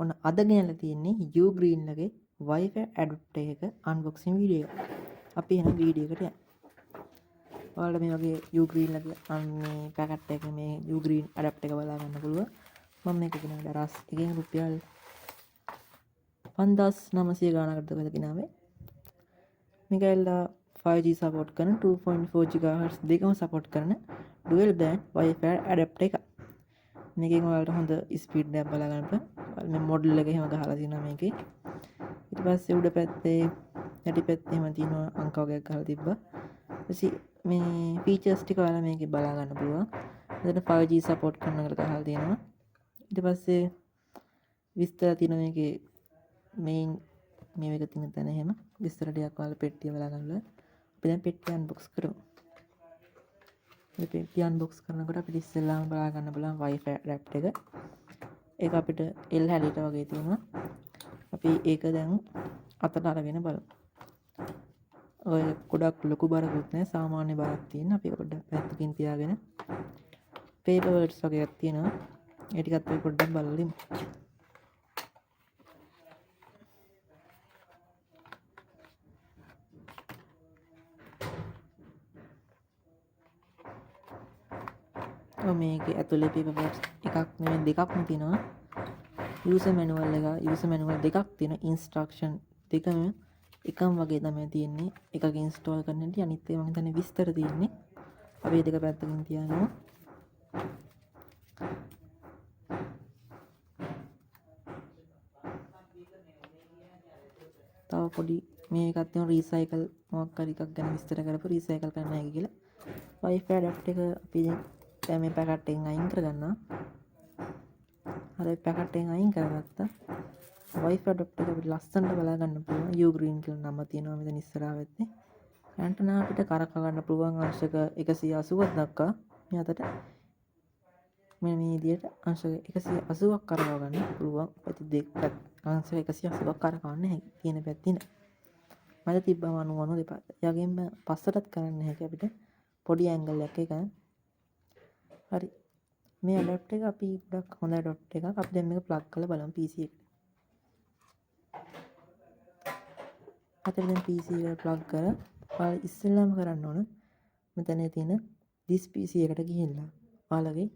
ඔන්න අද ගෙනල්ලා තියෙන්නේ Ugreen ලගේ Wi-Fi adapter එක අන්බොක්සිං වීඩියෝ එක. අපි එහෙනම් වීඩියෝ එකට යමු. ඔයාලට මේ වගේ Ugreen ලගේ මේ පැකට් එක මේ Ugreen adapter එක බලා ගන්න පුළුවන්. මම මේක ගෙනාවේ දරස් එකෙන් රුපියල් 5900 ගානකට කොහෙද ගෙනාවේ. මේක ඇවිල්ලා 5G support කරන 2.4 GHz දෙකම සපෝට් කරන dual band Wi-Fi adapter එකක්. මේකෙන් ඔයාලට හොඳ ස්පීඩ් එකක් බලා ගන්න පුළුවන්. මේ මොඩල් එක එහෙම ගහලා තියෙනවා මේකේ. ඊට පස්සේ උඩ පැත්තේ යටි පැත්තේ එහෙම තියෙනවා අංක වගේක් ගහලා තිබ්බා. ඊට මේ ෆීචර්ස් ටික ඔයාලා මේකේ බලා ගන්න පුළුවන්. මෙතන 5G support කරන එකට ගහලා තියෙනවා. ඊට පස්සේ විස්තර තියෙනවා මේකේ මේන් මේ එක තියෙන තැන එහෙම විස්තර ටිකක් ඔයාලා පෙට්ටිය බලා ගන්න පුළුවන්. අපි දැන් පෙට්ටිය අන්බොක්ස් කරමු. මේ පෙට්ටිය අන්බොක්ස් කරනකොට අපිට ඉස්සෙල්ලාම බලා ගන්න පුළුවන් Wi-Fi adapter එක. ඒක අපිට L හැඩයට වගේ තියෙනවා. අපි ඒක දැන් අතට අරගෙන බලමු. ඔය ගොඩක් ලොකු බරකුත් නෑ, සාමාන්‍ය බරක් තියෙන. අපි පොඩ්ඩක් පැත්තකින් තියාගෙන පේපර් වර්ඩ්ස් වගේ එකක් තියෙනවා. ඒ ටිකත් අපි පොඩ්ඩක් බලලා ඉමු. ඔව්, මේකේ ඇතුලේ පේපර් වර්ඩ්ස් එකක් නෙමෙයි දෙකක්ම තියෙනවා. යූසර් මැනුවල් එක, යූසර් මැනුවල් දෙකක් තියෙනවා. ඉන්ස්ට්‍රක්ෂන් දෙකම එකම වගේ තමයි තියෙන්නේ. එකක් ඉන්ස්ටෝල් කරන හැටි, අනිත් එක මං හිතන්නේ විස්තර තියෙන්නේ. අපි මේ දෙක පැත්තකින් තියාගමු. තව පොඩි මේ එකක් තියෙනවා රීසයිකල් මොකක් හරි එකක් ගැන විස්තර කරපු රීසයිකල් කරන්න හැකි කියලා. Wi-Fi adapter එක අපි දැන් මේ පැකට් එකෙන් අයින් කරගන්නවා. හරි, පැකට් එකෙන් අයින් කරගත්තා. Wi-Fi adapter එක අපිට ලස්සනට බලා ගන්න පුළුවන්. Ugreen කියලා නම තියෙනවා මෙතන ඉස්සරහා පැත්තේ. ඇන්ටනා අපිට කරකව ගන්න පුළුවන් අංශක 180ක් දක්වා මේ අතට මෙන්න මේ විදියට අංශක 180ක් කරකව ගන්න පුළුවන්. පැති දෙක අංශක 180ක් කරකවන්න හැකි තියෙන පැත්තේ ඉඳන්. මැද තිබ්බම 90 90 දෙපා. ඒ වගේම පස්සටත් කරන්න හැකි අපිට පොඩි ඇන්ගල් එකක් එක. හරි. මේ ඇඩැප්ටර් එක අපි ගොඩක් හොඳ ඇඩැප්ටර් එකක්. අපි දැන් මේක ප්ලග් කරලා බලමු PC එකට. අතන දැන් PC එකට ප්ලග් කරලා ඔයාලා ඉස්සෙල්ලාම කරන්න ඕන මෙතන තියෙන this PC එකට ගිහිල්ලා ඔයාලගේ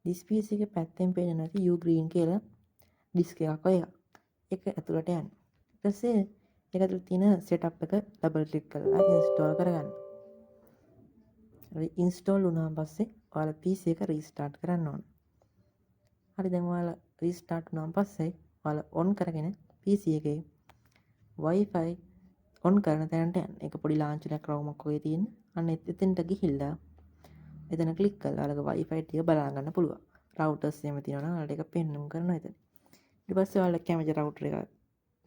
this PC එකේ පැත්තෙන් පේන නැති Ugreen කියලා ඩිස්ක් එකක් ඔය එකක්. ඒක ඇතුළට යන්න. ඊට පස්සේ ඒක ඇතුළේ තියෙන සෙටප් එක ඩබල් ක්ලික් කරලා ඉන්ස්ටෝල් කරගන්න. හරි, ඉන්ස්ටෝල් වුණාන් පස්සේ ඔයාලා PC එක රීස්ටාර්ට් කරන්න ඕන. හරි, දැන් ඔයාලා රීස්ටාර්ට් වුණාන් පස්සේ ඔයාලා ඔන් කරගෙන PC එකේ Wi-Fi on කරන තැනට යන්න. ඒක පොඩි ලාංඡනයක් රවුමක් වගේ තියෙන. අන්න එතෙන්ට ගිහිල්ලා එතන ක්ලික් කරලා ඔයාලගේ Wi-Fi ටික බලා ගන්න පුළුවන්. රවුටර්ස් එහෙම තියෙනවා නම් ඔයාලට ඒක පෙන්නුම් කරනවා එතන. ඊට පස්සේ ඔයාලා කැමති රවුටර් එක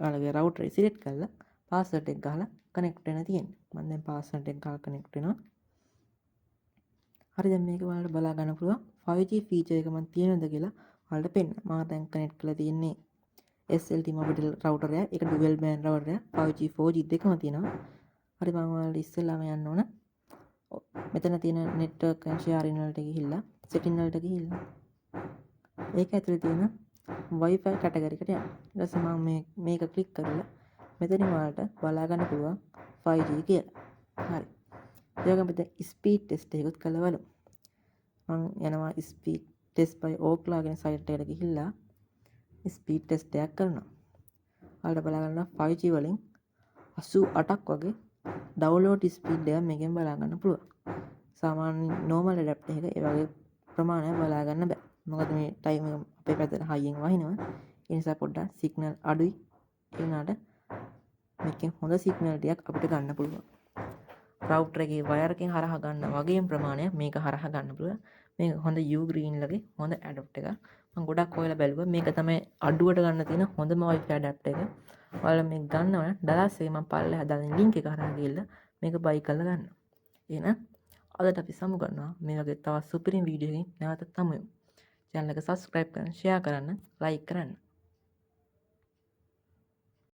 ඔයාලගේ රවුටර් එක සිලෙක්ට් කරලා පාස්වර්ඩ් එක ගහලා කනෙක්ට් වෙන තියෙන්නේ. මම දැන් පාස්වර්ඩ් එක ගහලා කනෙක්ට් වෙනවා. හරි, දැන් මේක ඔයාලට බලා ගන්න පුළුවන් 5G feature එක මම තියෙනවද කියලා ඔයාලට පෙන්න. මම දැන් කනෙක්ට් කරලා තියෙන්නේ SLT Mobitel router එක. ඒක ඩුවල් බෑන්ඩ් රවුටර් එක. 5G 4G දෙකම තියෙනවා. හරි, මම ඔයාලට ඉස්සෙල්ලාම යන්න ඕන මෙතන තියෙන නෙට්වර්ක් ඇන්ඩ් ෂෙයාරින් වලට ගිහිල්ලා සෙටින් වලට ගිහිල්ලා ඒක ඇතුලේ තියෙන Wi-Fi category එකට යන්න. ඊට පස්සේ මම මේක ක්ලික් කරලා මෙතනින් ඔයාලට බලා ගන්න පුළුවන් 5G කියලා. හරි. ඒ වගේම අපි දැන් ස්පීඩ් ටෙස්ට් එකකුත් කරලා බලමු. මං යනවා ස්පීඩ් ටෙස්ට් බයි ඕක්ලා කියන සයිට් එකට ගිහිල්ලා ස්පීඩ් ටෙස්ට් එකක් කරනවා. ඔයාලට බලා ගන්න 5G වලින් 88ක් වගේ ඩවුන්ලෝඩ් ස්පීඩ් එකක් මේකෙන් බලා ගන්න පුළුවන්. සාමාන්‍ය නෝමල් ඇඩැප්ටර් එක ඒ වගේ ප්‍රමාණයක් බලා ගන්න බෑ. මොකද මේ ටයිම් එක අපේ පැත්තට හයියෙන් වහිනවා. ඒ නිසා පොඩ්ඩක් සිග්නල් අඩුයි. ඒ වුණාට මේකෙන් හොඳ සිග්නල් ටිකක් අපිට ගන්න පුළුවන්. රවුටර් එකේ වයර් එකෙන් හරහා ගන්න වගේම ප්‍රමාණයක් මේක හරහා ගන්න පුළුවන්. මේක හොඳ Ugreen ලගේ හොඳ ඇඩැප්ටර් එකක්. මම ගොඩක් හොයලා බැලුවා. මේක තමයි අඩුවට ගන්න තියෙන හොඳම Wi-Fi adapter එක. ඔයාලා මේක ගන්නවා නම් ඩලාස් එකේ මම පල්ලෙහා දාන ලින්ක් එක හරහා ගිහිල්ලා මේක බයි කරලා ගන්න. එහෙනම් අදට අපි සමු ගන්නවා. මේ වගේ තවත් සුපිරිම වීඩියෝ එකකින් නැවතත් හමු වෙමු. චැනල් එක සබ්ස්ක්‍රයිබ් කරන්න, ෂෙයා කරන්න, ලයික් කරන්න.